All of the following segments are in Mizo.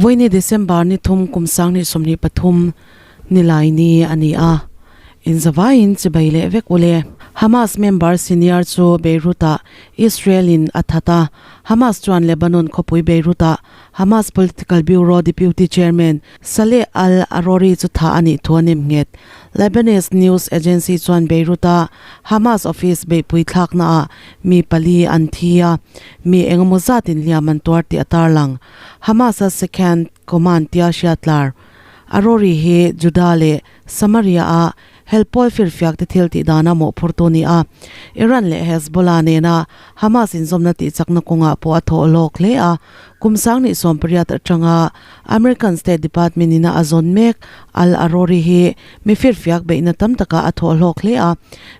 Vawiini December ni thum kum 2023 Nilaini a ni a, inzavaiin chibai leh vek ule. Hamas member senior chu Beirut-ah Israel-in a that a, Hamas chuan Lebanon khawpui Beirut-ah Hamas Political Bureau Deputy Chairman Saleh al-Arouri chu thah a nih thu a nem nghet. Lebanese news agency chuan Beirut-a Hamas office beihpui thlaknaah mi pali an thi a, mi engemaw zatin hliam an tuar tih a tarlang. Hamas-a second command tia hriatlar Arouri hi Juda leh Samaria-a helpawl firfiak te thil tih dana mawhphurtu ni a, Iran leh Hezbollah nena Hamas inzawmna tihchakna kawngah pawh a thawh hlawk hle a. Kum 2018 atanga American State Department ina a zawn mek Al-Arouri hi mi firfiak beihna tam takah a thawh hlawk hle a.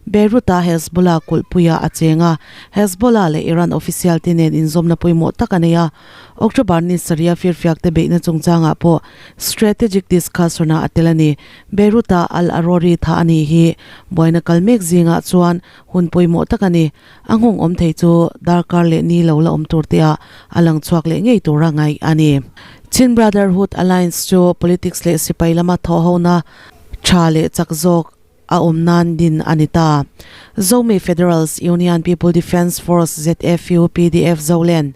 Beirut-a Hezbollah kulhpuiah a cheng a, Hezbollah leh Iran official te nen inzawmna pawimawh tak a nei a. October ni sarih a firfiakte beihna chungchangah pawh strategic discussion-ah a tel a ni. Beirut-a Al-Arouri tha a nih hi buaina kal mek zingah chuan hun pawimawh tak a ni. A nghawng awm thei chu darkar leh ni lo la awm tur te ah a lang chhuak leh ngei tura ngaih a ni. Chin Brotherhood Alliance chu politics leh sipai lama thawhhona tha leh chak zawk a awm nan din a ni ta. Zomi Federals Union People Defence Force, ZFU, PDF Zolen,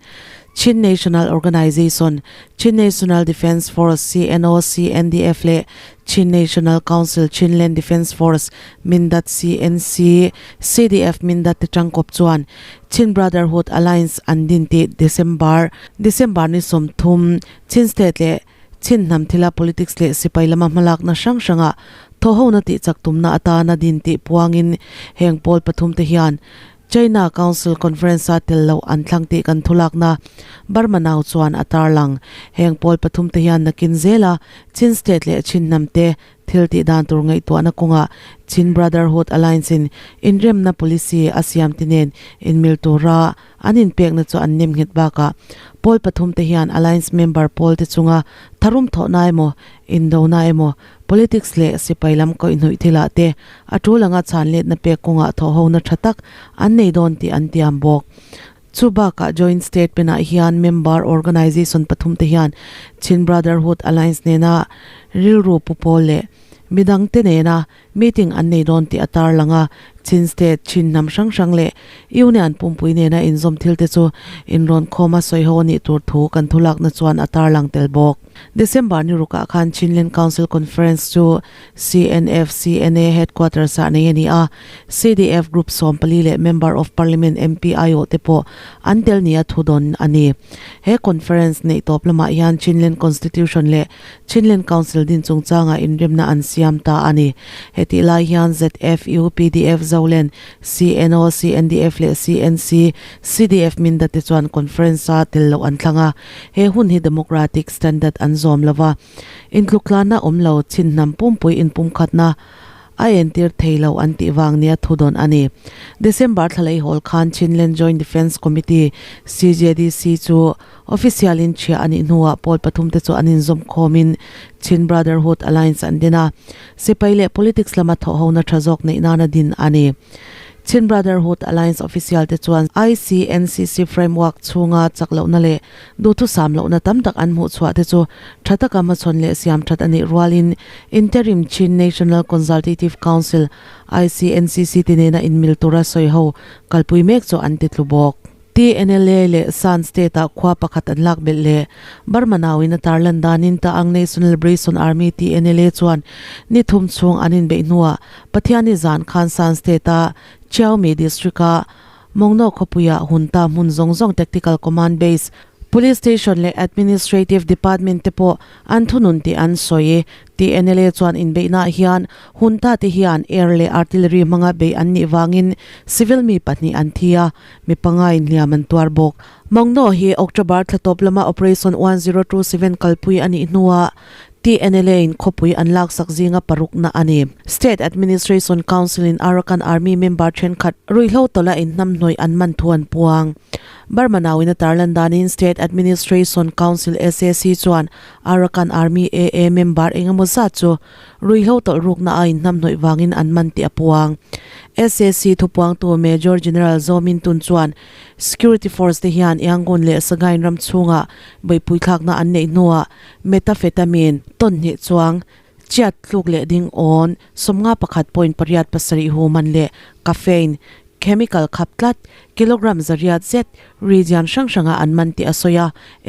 Chin National Organization, Chin National Defence Force, CNO, CNDF leh Chin National Council, Chinland Defence Force, Mindat CNC, CDF Mindat te tangkawp chuan Chin Brotherhood Alliance an din tih December December ni 30 Chin State leh Chin hnam thila politics leh sipai lama hmalakna hrang hrangah thawhhona tihchak tumna atana din tih puangin heng pawl pathum te hian China Council Conference a tel loh an thlang tih kan thulakna Burma nau chuan a tarlang. Heng pawl pathum te hian nakin zela Chin State leh Chin hnam te thil tih dan tur ngaihtuahna kawngah Chin Brotherhood Alliance in inremna policy a siam te nen inmil tura an inpekna chu an nem nghet bakah pawl pathum te hian Alliance member pawl te chunga tharum thawhna emaw indona emaw Politics leh sipai lam kaihhnawih thilah te a tul anga chhan letna pek kawngah thawhhona tha tak an nei dawn tih an tiam bawk. Chu bakah Joint Statement ah hian member organisation pathum te hian Chin Brotherhood Alliance nena rilru pu pawl leh midang te nena meeting an nei dawn tih a tarlang a, Chin State, Chin hnam hrang hrang leh Union pumpui nena inzawm thil te chu inrawn khawma sawiho a nih tur thu kan thulakna chuan a tarlang tel bawk. December ni rukah khan Chinland Council Conference chu CNF CNA Headquarters ah nei a ni a, CDF Group 14 leh Member of Parliament MP aiawh te pawh an tel nia thu dawn a ni. He conference neih tawp lamah hian Chinland Constitution leh Chinland Council din chungchangah inremna an siam ta a ni. Hetih lai hian ZFU, PDF, Zolen, CNO, CNDF leh CNC, CDF Minda te chuan conference-a tel loh an thlang a. He hun hi democratic standard an zawm lo va, intluktlanna awm lo chin hnam pumpui inpumkhatna a entir thei lo an tih vang nia thu dawn a ni. December thla lei hawl khan Chinland Joint Defence Committee, CJDC, chu official in chhiah a nih hnuah pawl pathum te chu an inzawm khawmin Chin Brotherhood Alliance an din a, sipai leh politics lama thawhhona tha zawk neih nana din a ni. Chin Brotherhood Alliance official te chuan ICNCC framework chhunga chak lohna leh duhthusam lohna tam tak an hmuh chhuah te chu tha taka hmachhawn leh siam that a nih rualin Interim Chin National Consultative Council, ICNCC, te nena inmil tura sawiho kalpui mek chu an ti tlu bawk. TNLA leh Shan State-ah khua pakhat an lak belh leh. Burma nauin a tarlan danin Ta'ang National Liberation Army, TNLA, chuan ni thum chhung an inbeih hnuah Pathianni zan khan Shan State-a Chiaumi District-a Mongno khawpuiah Hunta hmun zawng zawng Tactical Command Base, Police Station leh Administrative Department te pawh an thunun tih an sawi. TNLA chuan inbeihnaah hian Hunta te hian air leh artillery hmanga beih an nih vangin civil mi pahnih an thi a, Mi panga inhliam an tuar bawk. Mongno hi October thla tawp lama Operation 1027 kalpui a nih hnuah TNLA in khawpui an laksak zinga parukna a ni. State Administration Council in Arakan Army member thenkhat ruihhlo tawla inhnamhnawih an man thu an puang. Burma nauin a tarlan danin State Administration Council, SAC, chuan Arakan Army, AA, member eng emaw zat chu ruihhlo tawlh rukna a inhnamhnawih vangin an man tih a puang. SAC thupuangtu Major General Zaw Min Tun chuan Security Force te hian Yangon leh Sagaing ram chhungah beihpui thlakna an neih hnuah methamphetamine tawn hnih chuang chiat tluk leh ding awn 51.87 hu man leh caffeine chemical khap tlat kilogram zariat zet region hrang hranga an man tih a sawi a.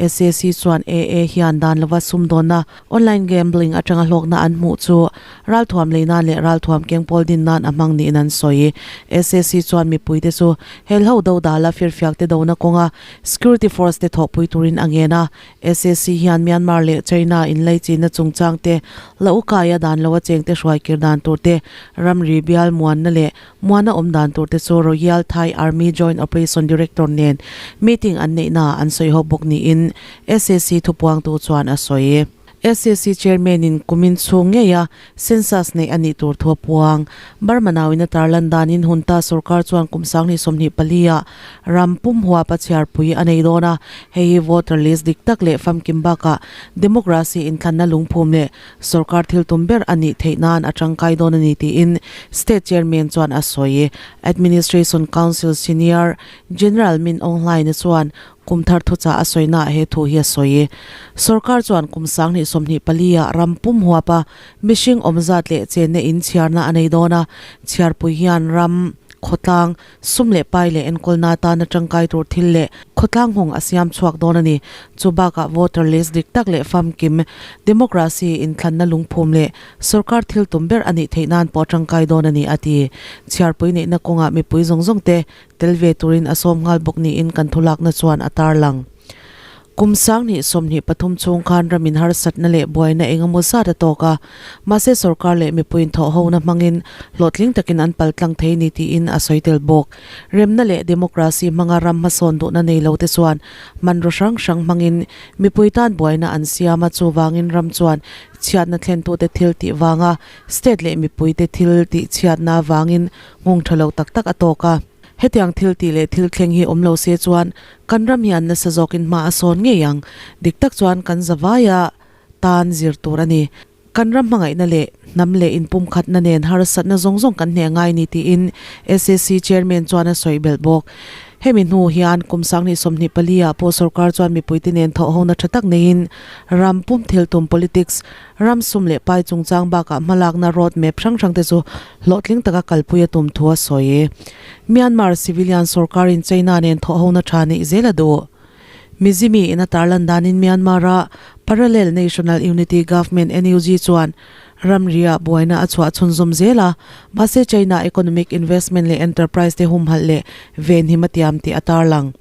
SAC chuan AA hian dan lova sumdawnna online gambling atanga hlawkna an hmuh chu ralthuam lei nan leh ralthuam keng pawl din nan a hmang niin an sawi. SAC chuan mipuite chu helho do dala firfiak te dona kawnga security force te thawhpui turin a ngen a. SAC hian Myanmar leh China inlaichinna chungchang te, la ukaia dan loa chengte hruai kir dan tur te, ramri bial muanna leh muana awm dan tur te chu Royal Thai Army Joint Operation Director nen meeting an neihnaah an sawi ho bawk niin SAC thupuangtu chuan a sawi. SAC Chairman in kumin chhung ngeia Census neih a nih tur thu a puang. Burma nauin a tarlan danin Junta sorkar chuan kum 2024 ah ram pum huap a chhiarpui a nei dawn a, hei hi voter list dik tak leh famkim bakah democracy inthlanna lungphum leh sorkar thil tum ber a nih theih nan a tangkai dawn a ni tiin State Chairman chuan a sawi. Administration Council Senior General Min Aung Hlaing chuan Kum thar thuchah a sawinaah he thu hi a sawi. Sorkar chuan kum 2024 ah ram pum huap a mihring awm zat leh chenna in chhiarna a nei dawn a, chhiarpui hian ram, khawtlang, sum leh pai leh enkawlna atana tangkai tur thil leh khawtlang nghawng a siam chhuak dawn a ni. Chu bakah voter list dik tak leh famkim, democracy, inthlanna lungphum leh sorkar thil tum ber a nih theih nan pawh tangkai dawn a ni, a ti. Chhiarpui neihna kawngah mipui zawng zawng te Tel ve turin a sawm nghal bawk niin kan thulakna chuan a tarlang. Kum 2023 chhung khan ramin harsatna leh buaina eng emaw zat a tawk a, mahse sorkar leh mipuiin thawhhona hmangin hlawhtling takin an paltlang thei ni tiin a sawi tel bawk. Remna leh democracy hmanga ram hmasawn duhna nei lote chuan hmanraw hrang hrang hmangin mipui tan buaina an siam a, chuvangin ram chuan chhiatna thlentute thil tih vanga state leh mipuite thil tih chhiatna avangin Nghawng tha lo tak tak a tawk a. Hetiang thil tih leh thil thleng hi awm lo se chuan kan ram hian nasa zawkin hma a sawn ngei ang. Dik tak chuan kan zavaia tan zir tur a ni. Kan ram hmangaihna leh hnam leh inpumkhatna nen harsatna zawng zawng kan hneh ngai ni tiin SAC Chairman chuan a sawi belh bawk. Hemi hnu hian kum 2024 ah pawh sorkar chuan mipuite nen thawhhona tha tak neiin ram pum thil tum politics Ram sum leh pai chungchang bakah hmalakna road map hrang hrang te chu hlawhtling taka kalpui a tum thu a sawi. Myanmar civilian sorkarin China nen thawhhona tha neih zel a duh. Mizimi in a tarlan danin Myanmar-a Parallel National Unity Government, NUG, chuan ramria buaina a chhuah chhunzawm zel a, mahse China economic investment leh enterprise te humhalh leh venhim a tiam tih a tarlang.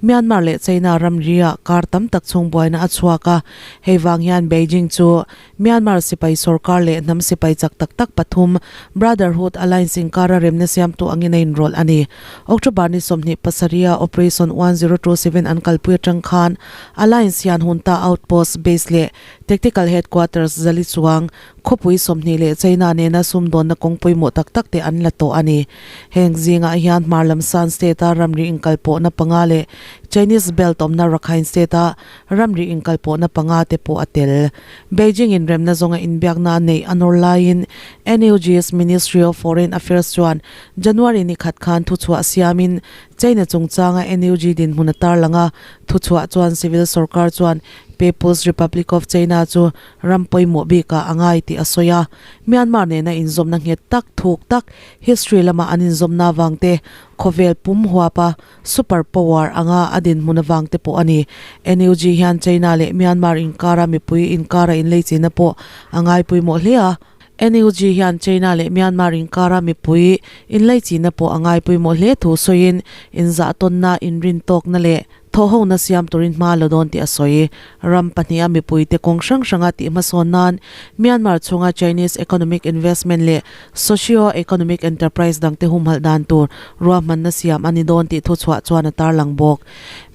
Myanmar leh China ramri-ah kar tam tak chhung buaina a chhuak a, hei vang hian Beijing chu Myanmar sipai sorkar leh hnam sipai chak tak tak pathum Brotherhood Alliance inkara remna siamtu angin a inrawlh a ni. October ni 27 a Operation 1027 an kalpui atang khan Alliance hian Junta Outpost Base leh Tactical Headquarters zali chuang khawpui 20 leh China nena sumdawnna kawng pawimawh tak tak te an la tawh a ni. Heng zingah hian hmar lam Shan State-a ramri inkalpawhna panga leh Chinese Belt awmna Rakhine State-a ramri inkalpawhna panga te pawh a tel. Beijing in remna zawnga inbiakna a neih a nawr laiin NUG's Ministry of Foreign Affairs chuan January ni khat khan thuchhuah siamin China chungchanga NUG dinhmun a tarlang a, thuchhuah chuan civil sorkar chuan People's Republic of China chu ram pawimawh bikah a ngai tih a sawi a. Myanmar nena inzawmna nghet tak, thuk tak, history lama an inzawmna avang te, khawvel pum huapa super power anga a dinhmun avang te pawh a ni. NUG hian China leh Myanmar inkara mipui inkara inleichina pawh a ngai pawimawh hle a. NUG hian China leh Myanmar inkara mipui inleichina pawh a ngai pawimawh hle thu sawiin inzahtawnna, inrintawkna leh Thawhhona siam turin hma la dawn tih a sawi. Ram pahniha mipuite kawng hrang hranga tih hmasawn nan Myanmar chhunga Chinese economic investment leh socio-economic enterprise dangte humhalh dan tur ruahmanna siam a ni dawn tih thuchhuah chuan a tarlang bawk.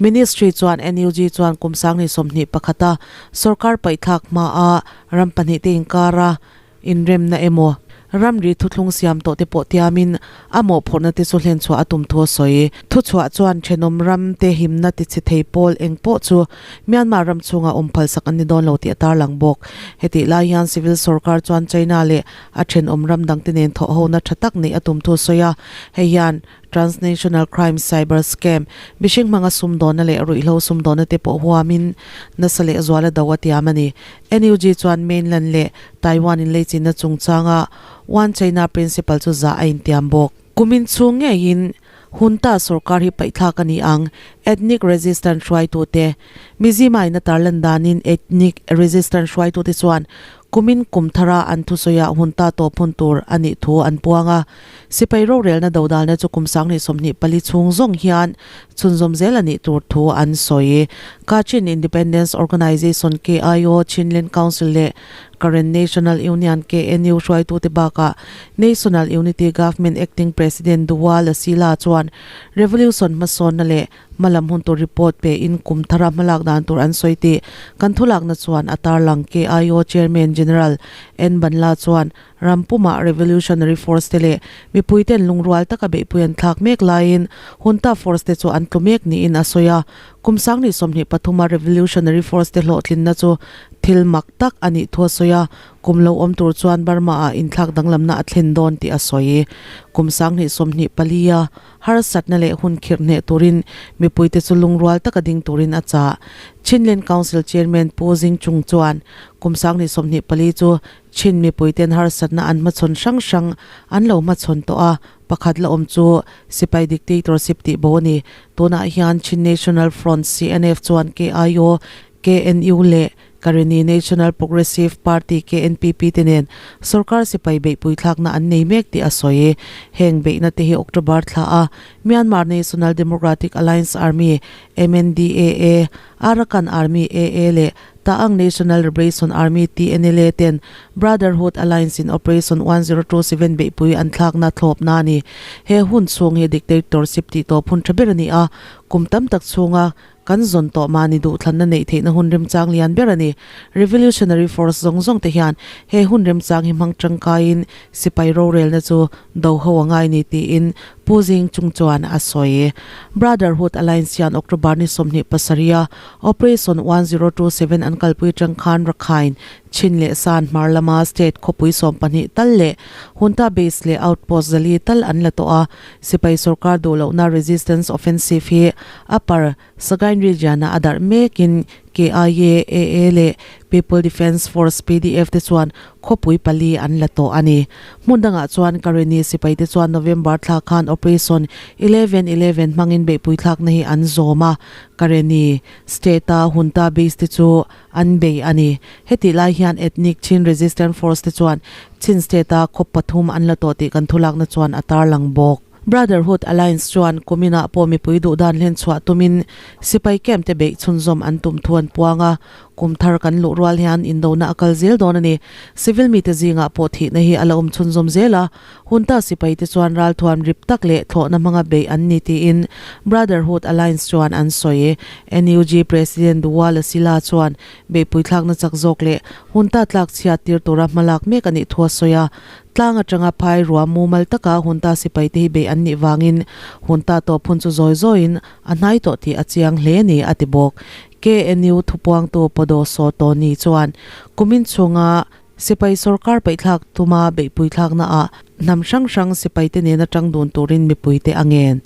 Ministry chuan NUG chuan kum 2021 a sorkar paihthlak hmaa ram pahnihte inkara inremna emaw, Ramri thuthlung siam tawh te pawh tiamin a mawhphurhna te chu hlen chhuah a tum thu a sawi. Thuchhuah chuan thenawm ram te himna tichhe thei pawl eng pawh chu Myanmar ram chhunga awm phalsak an ni dawn lo tih a tarlang bawk. Hetih lai hian civil sorkar chuan China leh a thenawm ram dangte nen thawhhona tha tak neih a tum thu a sawi a, hei hian Transnational crime cyber scam, mihring hmanga sumdawnna leh ruihhlo sumdawnna te pawh huamin nasa leh zuala do a tiam a ni. NUG chuan mainland leh Taiwan inleichinna chungchanga One China Principle chu zah a intiam bawk. Kumin chhung ngeiin Junta sorkar hi paihthlak a ni ang, ethnic resistance hruaitute. Mizimain a tarlan danin ethnic resistance hruaitute chuan kumin kum thara an thusawiah Junta tawp hun tur a nih thu an puang a. Sipai rorelna dodalna chu kum 2024 chhung zawng hian chhunzawm zel a nih tur thu an sawi. Kachin Independence Organization, KIO, Chinland Council leh Karen National Union, KNU, hruaitute bakah National Unity Government Acting President Duwa Lasila chuan Revolution hmasawnna leh hmalam hun tur report pe in kum thara hmalak dan tur an sawi tih kan thulakna chuan a tarlang. KIO Chairman General N Banla chuan Ram pumah Revolutionary Force te leh mipuiten lungrual taka beihpui an thlak mek laiin Junta Force te chu an tlu mek niin a sawi a. Kum 2023 a Revolutionary Force te hlawhtlinna chu thil mak tak a nih thu a sawi a, kum lo awm tur chuan Burma ah inthlak danglamna a thlen dawn tih a sawi. Kum 2024 a harsatna leh hun khirh hneh turin mipuite chu lungrual taka ding turin a chah. Chinland Council Chairman Pu Zing Chung chuan kum 2024 chu Chin mipuiten harsatna an hmachhawn hrang hrang an lo hmachhawn tawh a, pakhat la awm chu sipai dictatorship tih bo a ni. Tunah hian Chin National Front, CNF, chuan KIO, KNU leh Karenni National Progressive Party, KNPP, te nen sorkar sipai beihpui thlakna an nei mek tih a sawi. Heng beihna te hi October thla a Myanmar National Democratic Alliance Army, MNDAA, Arakan Army, AA, leh Ta'ang National Liberation Army, TNLA, ten Brotherhood Alliance in Operation 1027 beihpui an thlakna thlawpna a ni. He hun chhung hi dictatorship tih tawp hun tha ber a ni a, kum tam tak chhunga kan zawn tawh mahni duhthlanna neih theihna hun remchang lian ber a ni. Revolutionary force zawng zawng te hian he hun remchang hi hmang tangkaiin sipai rorelna chu do ho a ngai ni tiin Pu Zing chung chuan a sawi. Brotherhood Alliance hian October ni 27 a Operation 1027 an kalpui atang khan Rakhine, Chin leh San hmar lama state khawpui 12 tal leh Junta base leh outpost 400 tal an la tawh a, sipai sorkar duh lohna resistance offensive hi Upper Sagaing region-ah a darh mekin KIA, AA leh People Defence Force, PDF, te chuan khawpui pali an la tawh a ni. Hmun dangah chuan Karenni sipaite chuan November thla khan Operation 11 11 hmangin beihpui thlakna hi an zawm a, Karenni state-a Junta base te chu an bei a ni. Hetih lai hian ethnic Chin Resistance Force te chuan Chin state-a khaw pathum an la tawh tih kan thulakna chuan a tarlang bawk. Brotherhood Alliance chuan kuminah pawh mipui duhdan hlen chhuah tumin sipai camp te beih chhunzawm an tum thu an puang a, kum thar kan luh rual hian indona a kal zel dawn a ni. Civil mite zingah pawh thihna hi a la awm chhunzawm zel a, Junta sipai te chuan ralthuam rip tak leh thlawhna hmanga beih an ni tiin Brotherhood Alliance chuan an sawi. NUG President Duwa Lasila chuan beihpui thlakna chak zawk leh Junta tlak chhiat tir tura hmalak mek a nih thu a sawi a, Tlang atanga phai ruah mumal taka Junta sipaite hi beih an nih vangin Junta tawp hun chu zawi zawiin a hnai tawh tih a chiang hle a ni, a ti bawk. KNU thupuangtu Podo Saw Tawni chuan kumin chhunga sipai sorkar paihthlak tuma beihpui thlaknaah hnam hrang hrang sipaite nena tang dun turin mipuite a ngen.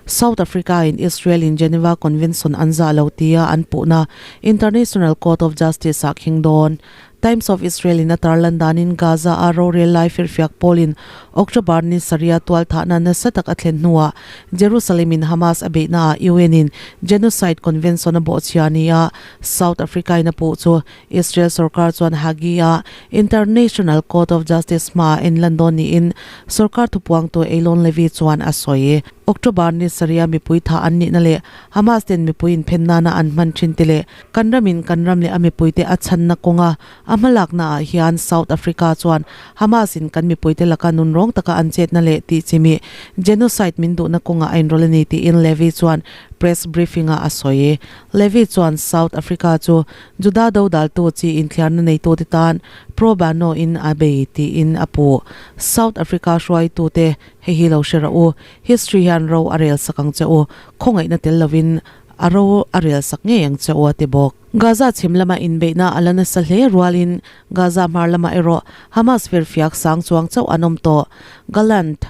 South Africa-in Israel-in Geneva Convention an zah lo tia an puhna International Court of Justice-ah khing dawn. Times of Israel in a tarlan danin Gaza a rorel lai firfiak pawlin October ni sarih a tualthahna nasa tak a thlen hnuah Jerusalem in Hamas a beihnaah UN in Genocide Convention a bawhchhia nia South Africa in a puh chu Israel sorkar chuan Hague a International Court of Justice hmaah en lan dawn niin sorkar thupuangtu Eylon Levy chuan a sawi. October ni sarih a mipui thah an nihna leh Hamas ten mipui inphen nana an hman thin te leh Kan ramin kan ram leh a mipuite a chhanna kawnga a hmalaknaah hian South Africa chuan Hamas in kan mipuite laka nunrawng taka an chetna leh tih chimih genocide min duhna kawngah a inrawlh a ni tiin Levy chuan press briefing-ah a sawi. Levy chuan South Africa chu Juda dodaltu chi inthliarna neitute tan pro bono-in a bei tiin a puh. South Africa hruaitute hei hi lo hre rawh u, history hian ro a rel sak ang che u, khawngaihna tel lovin a ro a rel sak ngei ang che u a ti bawk. Gaza chhim lama inbeihna a la nasa hle rualin Gaza hmar lamah erawh Hamas firfiak sang chuang chauh an awm tawh. Gallant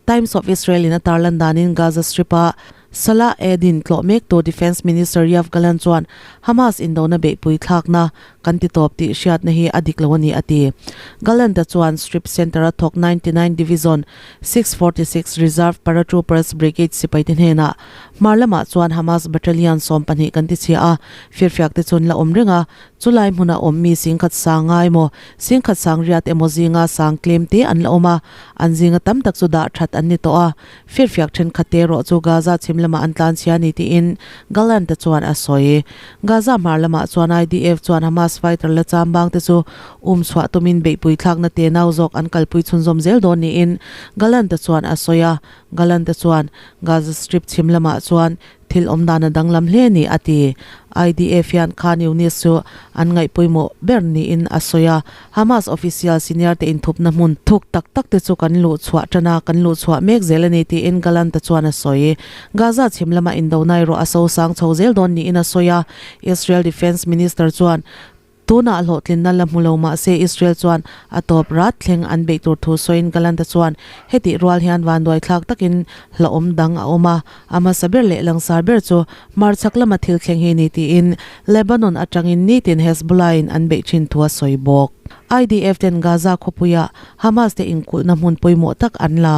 Times of Israel in a tarlan danin Gaza Strip-a Salah Eddin tlawh mektu Defence Minister Yoav Gallant chuan Hamas indona beihpui thlakna kan ti tawp tih hriatna hi a dik lo a ni a ti. Gallant-a chuan Strip Center-a thawk 99 Division 646 Reserve Paratroopers Brigade sipaite hnenah hmar lamah chuan Hamas battalion 12 kan ti chhia a, firfiak te chu an la awm reng a, Chulai hmuna awm mi singkhat sang nga emaw, singkhat sang riat emaw zinga sang tlem te an la awm a, an zinga tam tak chu dah that an ni tawh a. Firfiak thenkhat te erawh chu Gaza chhim lamah an tlanchhia a ni tiin Gallant-a chuan a sawi. Gaza hmar lamah chuan IDF chuan Hamas fighter la chambang te chu um chhuah tumin beihpui thlakna te nau zawk an kalpui chhunzawm zel dawn niin Gallant-a chuan a sawi a. Gallant-a chuan Gaza Strip chhim lamah chuan Thil awm dan a danglam hle a ni, a ti. IDF hian Khan Younis chu an ngaih pawimawh ber niin a sawi a. Hamas official senior te inthupna hmun thuk tak tak te chu kan luh chhuah tan a, kan luh chhuah mek zel a ni tiin Gallant-a chuan a sawi. Gaza chhim lama indona erawh a sosang chho zel dawn niin a sawi a. Israel Defence Minister chuan Tunah hlawhtlinna la hmu lo mah se Israel chuan a tawp rat thleng an beih tur thu sawiin Gallant-a chuan hetih rual hian vanduai thlak takin hlauhawm dang a awm a, a hmasa ber leh langsar ber chu hmarchhak lama thil thleng hi ni tiin Lebanon atangin nitin Hezbollah-in an beih thin thu a sawi bawk. IDF ten Gaza khawpuia Hamas te inkulhna hmun pawimawh tak an la.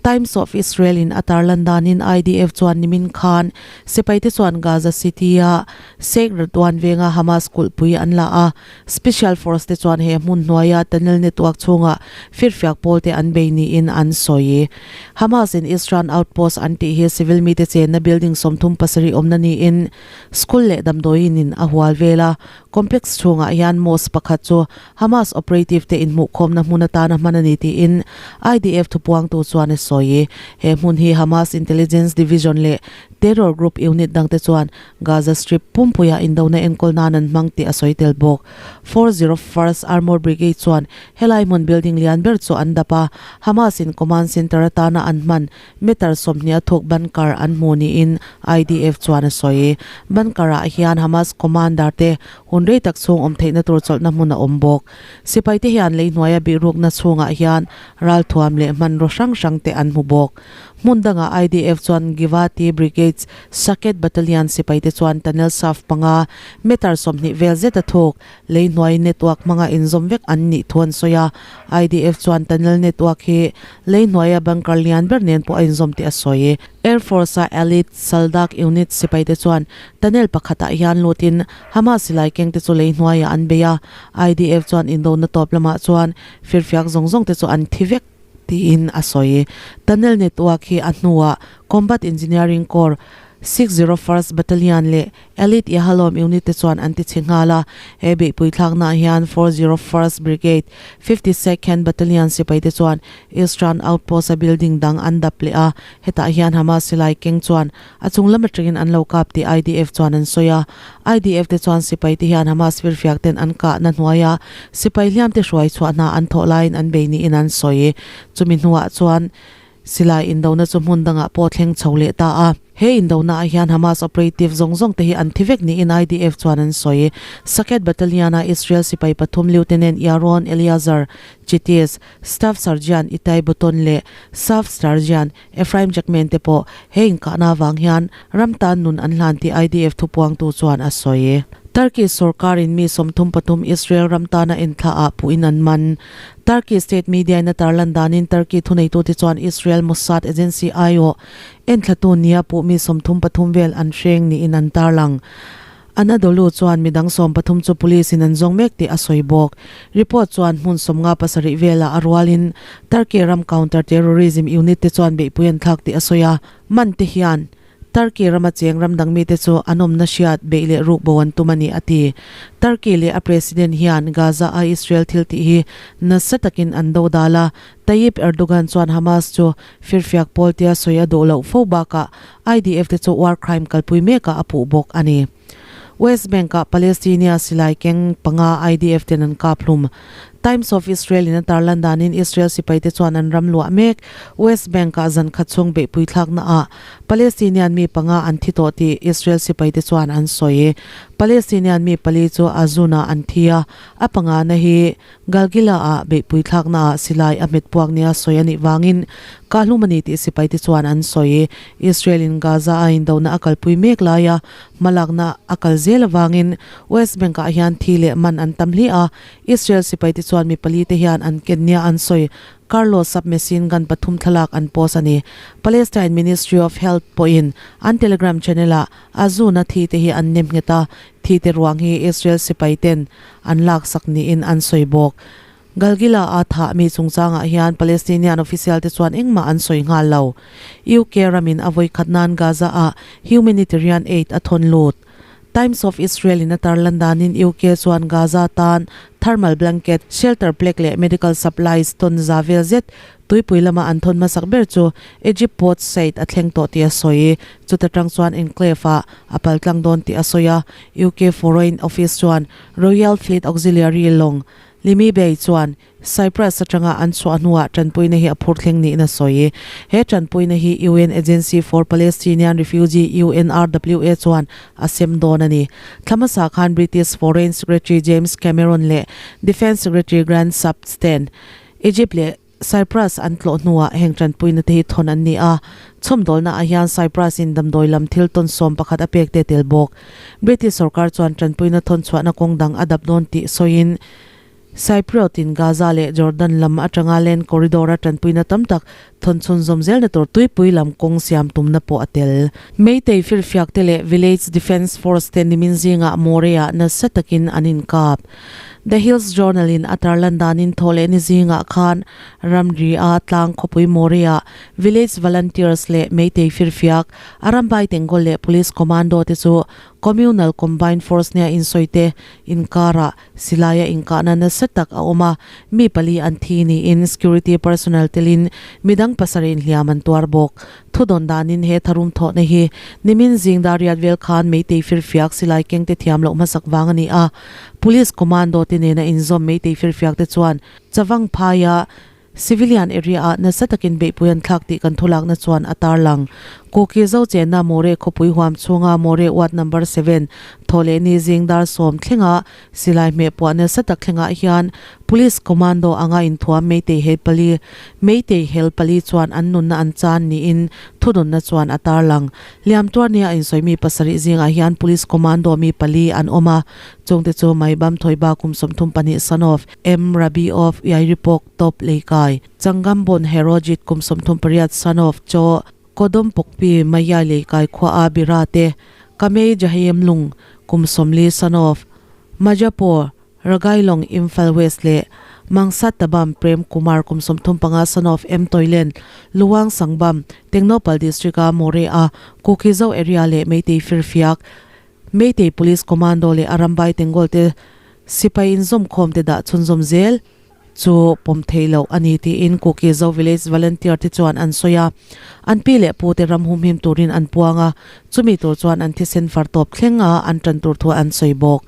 Times of Israel in a tarlan danin IDF chuan nimin khan sipaite chuan Gaza City-a Sheikh Radwan venga Hamas kulhpui an la a, Special Force te chuan he hmun hnuaia tunnel network chhunga firfiak pawl te an bei niin an sawi. Hamas in Eastern Outpost an tih hi civil mite chenna building 37 awmna niin school leh damdawiin in a hual vel a, complex chhungah hian mosque pakhat chu Hamas operative te inhmuhkhawmna hmun atana hman a ni tiin IDF thupuangtu chuan a sawi. He hmun hi Hamas Intelligence Division leh terror group unit dangte chuan Gaza Strip pumpuia indona enkawl nan an hmang tih a sawi tel bawk. 401st Armored Brigade chuan helai hmun building lian ber chu an dap a, Hamas in command center atana an hman Meter 20 a thuk bunker an hmu niin IDF chuan a sawi. Bunker ah hian Hamas commander te hun rei tak chhung awm theihna tur chawlhna hmun a awm bawk. Sipai te hian lei hnuaia bihrukna chhungah hian ralthuam leh hmanraw hrang hrang te an hmu bawk. Hmun dangah IDF chuan Givati Brigades Shaked Battalion sipai te chuan tunnel shaft panga meter 20 vel zet a thuk lei hnuai network hmanga inzawm vek an nih thu an sawi a. IDF chuan tunnel network hi lei hnuaia bunker lian ber nen pawh a inzawm tih a sawi. Air Force-a elite Saldak unit sipaite chuan tunnel pakhatah hian lutin Hamas silai kengte chu lei hnuaiah an bei a. IDF chuan indona tawp lamah chuan firfiak zawng zawngte chu an thi vek tiin a sawi. Tunnel network hi a hnuah Combat Engineering Corps, 601st Battalion leh Elite Yahalom unit te chuan an ti chhe nghal a, he beihpui thlaknaah hian 401st Brigade, 52nd Battalion sipai te chuan Eastern Outpost a building dang an dap leh a, hetah hian Hamas silai keng chuan a chung lam atangin an lo kap tih IDF chuan an sawi a. IDF te chuan sipai te hian Hamas firfiak ten an kahna hnuaia sipai hliam te hruai chhuah hna an thawh laiin an bei niin an sawi. Chumi hnuah chuan Silai indona chu hmun dangah pawh thleng chho leh ta a. He indona ah hian Hamas operative zawng zawng te hi an thi vek niin IDF chuan an sawi. Saket Battalion-a Israel sipai pathum Lieutenant Yaron Eliezer Chitiz, Staff Sergeant Itai Buton leh Saf Sergeant Ephraim Jackman te pawh he inkahna avang hian ram tan nun an hlan tih IDF thupuangtu chuan a sawi. Turkey sorkarin mi 33 Israel ram tana enthla ah puhin an man. Turkey state media in a tarlan danin Turkey thuneitute chuan Israel Mossad agency aiawh enthlatu nia puh mi 33 vel an hreng niin an tarlang. Anadolu chuan midang 13 chu police in an zawng mek tih a sawi bawk. Report chuan hmun 57 velah a rualin Turkey ram counter terrorism unit te chuan beihpui an thlak tih a sawi a, man te hian. Turkey rama cheng ram dang mite chu an awmna hriat beih leh ruk bo an tum a ni, a ti. Turkey leh a president hian Gaza-a Israel thil tih hi nasa takin an do dal a, Tayyip Erdogan chuan Hamas chu firfiak pawl tia sawi a duh loh fo bakah IDF te chu war crime kalpui mekah a puh bawk a ni. West Bank-ah Palestinia silai keng panga IDF ten an kap hlum. Times of Israel in a tarlan danin Israel sipaite chuan an ram luah mek. West Bank-ah zan khat chhung beihpui thlaknaah Palestinian mi panga an thi tawh tih Israel sipaite chuan an sawi. Palestinian mi pali chu Azun-ah an thi a, a pangana hi Galgila-ah beihpui thlaknaah silai a hmet puak nia sawi a nih vangin kahlum a ni tih sipaite chuan an sawi. Israel-in Gaza-a indona a kalpui mek laia hmalakna a kal zel avangin West Bank-ah hian thi leh man an tam hle a, Israel sipaite chuan mi palite hian an ken nia an sawi. Carlos submachine gun pathum thlalak an post a ni. Palestine Ministry of Health pawhin an Telegram channel-ah a zuna thite hi an nem nghet a, thite ruang hi Israel sipaiten an laksak niin an sawi bawk. Galgila-a thah mi chungchangah hian Palestinian official te chuan engmah an sawi nghal lo. UK ramin a vawi khat nan Gaza-ah humanitarian aid a thawn lut. Times of Israel-in a tarlan danin UK chuan Gaza tan thermal blanket, shelter plaque leh medical supplies tawn za vel zet tuipui lama an thawn hmasak ber chu Egypt Port Said a thleng tawh tih a sawi. Chuta tang chuan enclave-ah a paltlang dawn tih a sawi a. UK Foreign Office chuan Royal Fleet Auxiliary lawng Limi Bay chuan Cyprus atanga an chhuah hnuah tanpuina hi a phur thleng niin a sawi. He tanpuina hi UN Agency for Palestinian Refugee, UNRWA, chuan a sem dawn a ni. Thla hmasa khan British Foreign Secretary James Cameron leh Defence Secretary Grant Shapps ten Egypt leh Cyprus an tlawh hnuah heng tanpuina te hi thawn an ni a, chhawmdawlna ah hian Cyprus in damdawi lam thil tawn sawm pakhat a pek te tel bawk. British sorkar chuan tanpuina thawn chhuahna kawng dang a dap dawn tih sawiin Cypriot in Gaza leh Jordan lam atanga land corridor a tanpuina tam tak thawn chhunzawm zelna tur tuipui lam kawng siam tumna pawh a tel. Meitei firfiak te leh Village Defence Force te nimin zingah Moreh-ah nasa takin an inkap. The Hills Journal in a tarlan danin thawhleh ni zingah khan ramri a tlang khawpui Moreh-ah Village Volunteers leh Meitei firfiak, Arambai Tengol leh Police Commando te chu Communal Combined Force nia insawi te inkarah silaia inkahna nasa tak a awm a, mi pali an thi niin security personnel telin midang pasarih inhliam an tuar bawk. Thudawn danin he tharum thawhna hi nimin zing dar riat vel khan Meitei firfiak silai kengte thiam loh hmasak vang a ni a. Police commando te nena inzawm Meitei firfiak te chuan Chavang phaia civilian area ah nasa takin beihpui an thlak tih kan thulakna chuan a tarlang. Kuki zo chenna Moreh khawpui huam chhunga Moreh ward number seven thawhlehni zing dar sawm thlenga Silai hmeh puah nasa tak thlengah hian Police Commando anga inthuam Meitei hel pali Meitei hel pali chuan an nunna an chan niin thudawnna chuan a tarlang. Liamtuar nia insawi mi pasarih zingah hian Police Commando mi pali an awm a, chungte chu Maibam Thoiba kum 32 son of M Rabi of Yairipok Top Leikai, Changambon Herojit kum 38 son of Cho Kodawm Pawkpi Maya Leikai khua a Bira te, Kamei Jahiem Lung, kum 40 son of Majapur, Ragailong Imphal West leh Mangsa Tabam Prem Kumar kum 35 son of M Toilen, Luwang Sangbam, Tengnoupal District a Moreh a Kuki-Zo area leh Meitei Firfiak, Meitei Police Commando leh Arambai Tengol te sipai inzawmkhawm te dah chhunzawm zel. Chu pawm theih loh a ni tiin Kuki Zo Village Volunteer te chuan an sawi a. An pi leh pu te ram humhim turin an puang a, chumi tur chuan an thisen far tawp thleng a an tan tur thu an sawi bawk.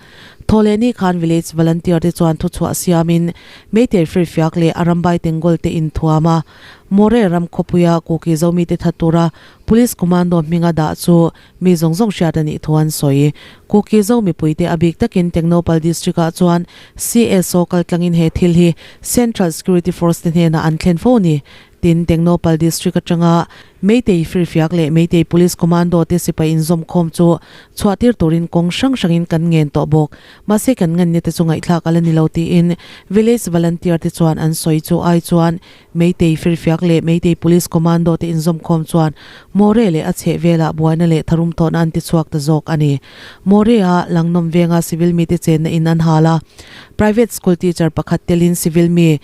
Thawhleh ni khan Village Volunteer te chuan thuchhuah siamin Meitei Firfiak leh Arambai Tengol te inthuam a, Moreh ram khawpuia Kuki Zomite that tura Police Commando hminga dah chu Mi zawng zawng hriat a nih thu an sawi. Kuki Zo mipuite a bik takin Tengnoupal District-ah chuan CSO kaltlangin he thil hi Central Security Force te hnenah an thlen fo ni. Tin, Tengnoupal District atanga Meitei Firfiak leh Meitei Police Commando te sipai inzawmkhawm chu chhuahtir turin kawng hrang hrangin kan ngen tawh bawk. Mahse kan nganni te chu ngaihthlak a la ni lo tiin Village Volunteer te chuan an sawi chu ai chuan Meitei firfiak leh Meitei Police Commando te inzawmkhawm chuan Moreh leh a chheh velah buaina leh tharum tawhna an tichhuak ta zawk a ni. Moreh-a Langnawm venga civil mite chenna in an hal a, private school teacher pakhat telin civil mi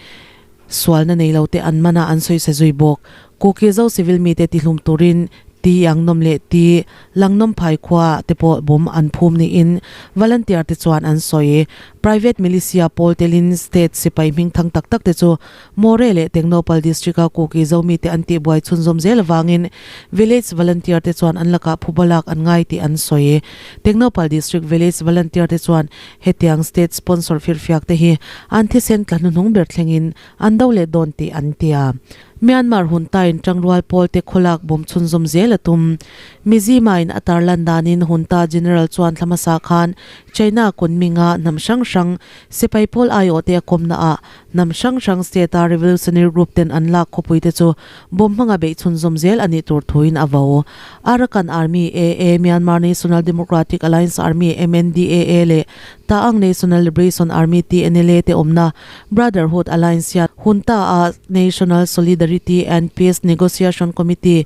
sualna nei lo te an man a an sawi sa zui bawk. Kuki Zo civil mite tihlum turin. Ti Yangnom leh Ti Langnom phai khua te pawh bomb an phum niin volunteer te chuan an sawi. Private militia pawl telin state sipai hming thang tak tak te chu Moreh leh Tengnoupal district a Kuki Zomi te an tihbuai chhunzawm zel avangin village volunteer te chuan an lakah phuba lak an ngai tih an sawi. Tengnoupal district village volunteer te chuan hetiang state sponsor firfiak te hi an thisen tla hnuhnung ber thlengin an do leh dawn tih an ti a. Myanmar hun tain tangrual pawl te khawlak bawm chhunzawm zel a tum. Mizimain a tarlan danin Junta General chuan thla hmasa khan China Kunming-a hnam hrang hrang sipai pawl aiawh te a kawmna ah hnam hrang hrang state-a revolutionary group ten an lak khawpui te chu bawm hmanga beih chhunzawm zel a nih tur thuin a vo. Arakan Army, AA, Myanmar National Democratic Alliance Army, MNDAA, leh Ta'ang National Liberation Army, TNLA, te awmna Brotherhood Alliance hian Junta a National Solidarity and Peace Negotiation Committee,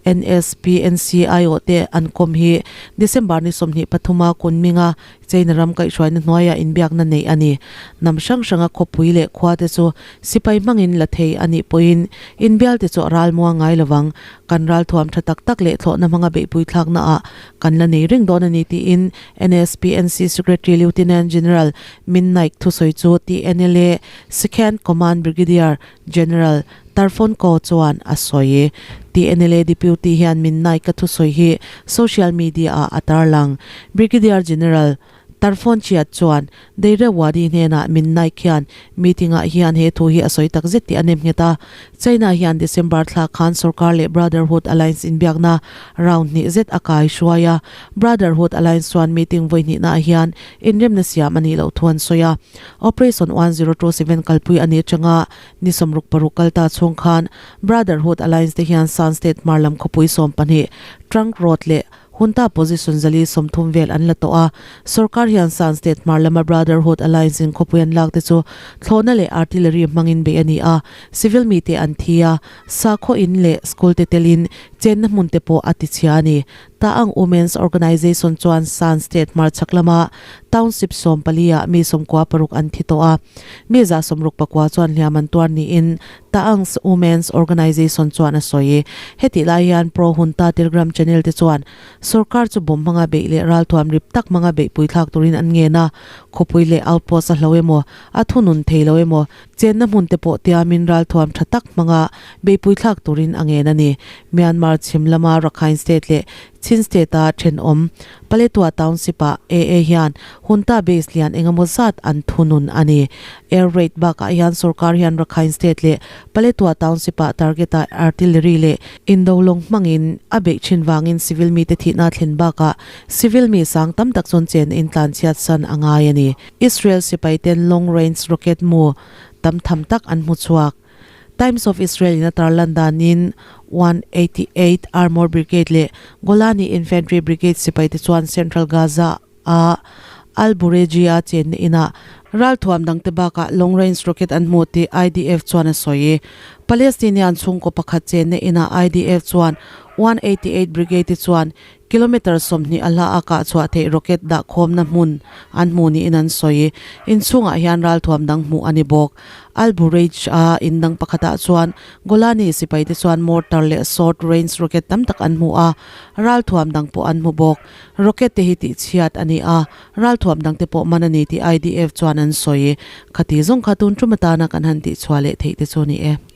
NSPNC, aiawh te an kawm hi December ni 23 a Kunming-a China ram kaihhruaina hnuaiah inbiakna neih a ni. Hnam hrang hranga khawpui leh khua te chu sipai hmangin la thei a nih pawhin inbial te chu a ralmuang ngai lovang. Kan ralthuam tha tak tak leh thlawhna hmanga beihpui thlaknaah kan la nei reng dawn a ni tiin NSPNC Secretary Lieutenant General Min Naik thusawi chu TNLA Second Command Brigadier General Tarfon Ko chuan a sawi. TNLA Deputy hian Min Naik-a thusawi hi social media-ah a tarlang. Brigadier General Tarfon Chiat chuan Deira Wadi hnenah Min Naik hian meeting-ah hian he thu hi a sawi tak zet tih a nem nghet a. China hian December thla khan sorkar leh Brotherhood Alliance inbiakna round hnih zet a kai hruai a. Brotherhood Alliance chuan meeting vawi hnihnaah hian inremna siam a nih loh thu an sawi a. Operation 1027 kalpui a nih atanga ni 66 kal ta chhung khan Brotherhood Alliance te hian Shan State hmar lam khawpui 12, Trunk Road leh Junta position 430 vel an la tawh a. Sorkar hian Shan State hmar lama Brotherhood Alliance in khawpui an lak te chu thlawhna leh artillery hmangin beih a ni a, civil mite an thi a, sakhaw in leh school te telin chenna hmun te pawh a tichhia a ni. Ta'ang Women's Organization chuan Shan State hmarchhak lama township 14 ah mi 96 an thi tawh a, mi 64 chuan hliam an tuar niin Ta'ang's Women's Organization chuan a sawi. Hetih lai hian pro-Junta Telegram channel te chuan sorkar chu bomb hmanga beih leh ralthuam rip tak hmanga beihpui thlak turin an ngen a, khawpui leh outpost a hlo emaw, a thunun thei lo emaw, Chenna hmun te pawh tiamin ralthuam tha tak hmanga beihpui thlak turin a ngen a ni. Myanmar chhim lama Rakhine State leh Chin State-a thenawm Paletwa Township-ah AA hian Junta base lian engemaw zat an thunun a ni. Air raid bakah hian sorkar hian Rakhine State leh Paletwa Township-ah target-ah artillery leh indo lawng hmangin a beih thin vangin civil mite thihna thlen bakah civil mi sang tam tak chuan chen intlanchhiat san a ngai a ni. Israel sipai ten long range rocket mu tam tham tak an hmu chhuak. Times of Israel in a tarlan danin 188 Armour Brigade leh Golani Infantry Brigade sipai te chuan Central Gaza a Al Bureji a chenna inah ralthuam dangte bakah long range rocket an hmu tih IDF chuan a sawi. Palestinian chhungkaw pakhat chenna inah IDF chuan 188 Brigade te chuan Kilometre 20 a hla a kah chhuah theih rocket dah khawmna hmun an hmu niin an sawi. Inchhungah hian ralthuam dang hmuh a ni bawk. Al Bureij a in dang pakhatah chuan Golani sipaite chuan mortar leh short range rocket tam tak an hmu a, ralthuam dang pawh an hmu bawk. Rocket te hi tihchhiat a ni a, ralthuam dangte pawh man a ni tih IDF chuan an sawi. Khati zawng kha tun tum atana kan han tihchhuah leh theih te chu a ni e.